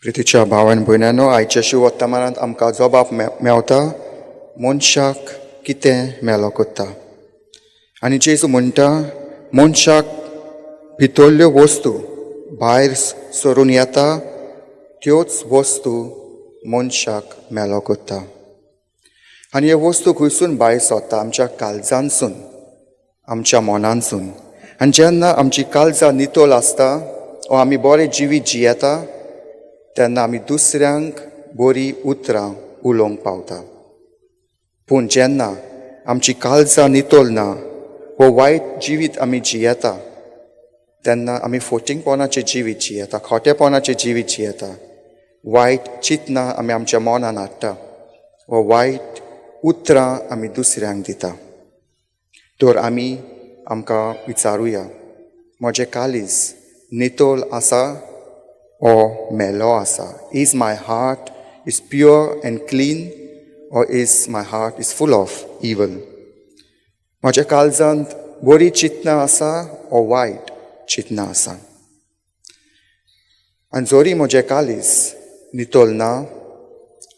प्रितीच्या भावान भयणांनो, आयच्या शिव वर्तमानांत आमकां जबाब मेवता, मनशाक कितें मेलो करता. आनी जेजू म्हणटा, मनशाक भितरल्यो वस्तू भायर सरून येता, त्योच वस्तू मनशाक मेलो करता. आनी ह्यो वस्तू खंयसून भायर सरता? आमच्या काळजांसून, आमच्या मनांसून. आनी जेन्ना आमची काळजां नितळ आसता वो आमी बरें जिवीत जियेता, तेन्ना आमी दुसऱ्यांक बरीं उतरां उलोवंक पावता. पूण जेन्ना आमची काळजां नितळ ना वो वायट जिवीत आमी जियेता, तेन्ना आमी फोटिंगपणाचें जिवीत जियेता, खोटेपणाचें जिवीत जियेता. वायट चिंतनां आमी आमच्या मनान हाडटा वो वायट उतरां आमी दुसऱ्यांक दिता. तर आमी आमकां विचारुया, म्हजें काळीज नितळ आसा ओ मेलो आसा? Is my heart is pure and clean or is my heart is full of evil? म्हज्या काळजांत बरी चिंतनां आसा ओ वायट चिंतनां आसा? आनी जरी म्हजें काळीज नितळ ना,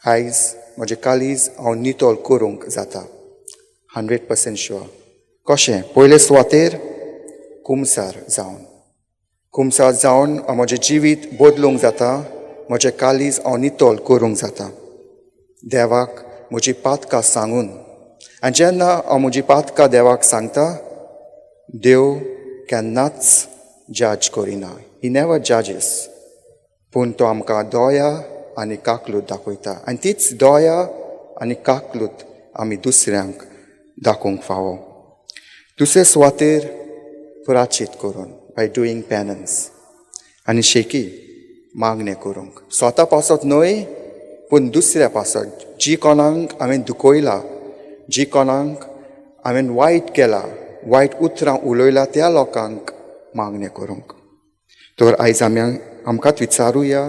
आयज म्हजें काळीज हांव नितळ करूंक जाता, 100% शुअर. कशें? पयले सुवातेर कुमसार जावन. कुमसार जावन हांव म्हजें जिवीत बदलूंक जाता, म्हजें काळीज हांव नितळ करूंक जाता, देवाक म्हजी पातकां सांगून. आनी जेन्ना हांव म्हजी पातकां देवाक सांगता, देव केन्नाच जज करिना. He never judges. पूण तो आमकां दया आनी काकलूत दाखयता आनी तीच दया आनी काकलूत आमी दुसऱ्यांक दाखोवंक फावो. दुसरे सुवातेर प्रायश्चीत करून, बाय डुईंग पेनन्स. आनी शेकी मागणें करूंक, स्वता पासत न्हय पूण दुसऱ्या पासत, जी कोणाक हांवें दुखयला, जी कोणाक हांवें वायट केला, वायट उतरां उलयला, त्या लोकांक मागणें करूंक. तर आयज आमी आमकांच विचारुया,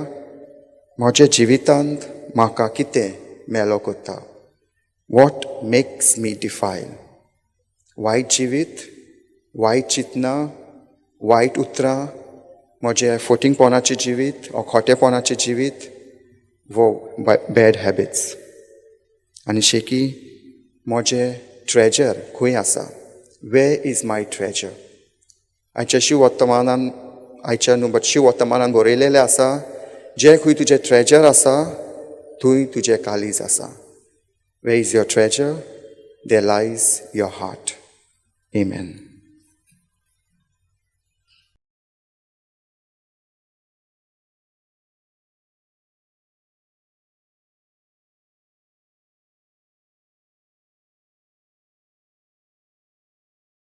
म्हज्या जिवितांत म्हाका कितें मेलो करता? What makes me defile? वायट जिवीत, वायट चिंतनां, वायट उतरां, म्हजें फोटिंगपणाचें जिवीत वो खोटेपणाचें जिवीत वो बॅड हॅबिट्स? आनी शेकी म्हजें ट्रेजर खंय आसा? Where is my treasure? आयच्या शिव वर्तमानान, आयच्या न्हू बट शिव वर्तमानान बरयलेलें आसा, जें खंय तुजें ट्रेजर आसा, थंय तुजें काळीज आसा. Where is your treasure, there lies your heart. Amen.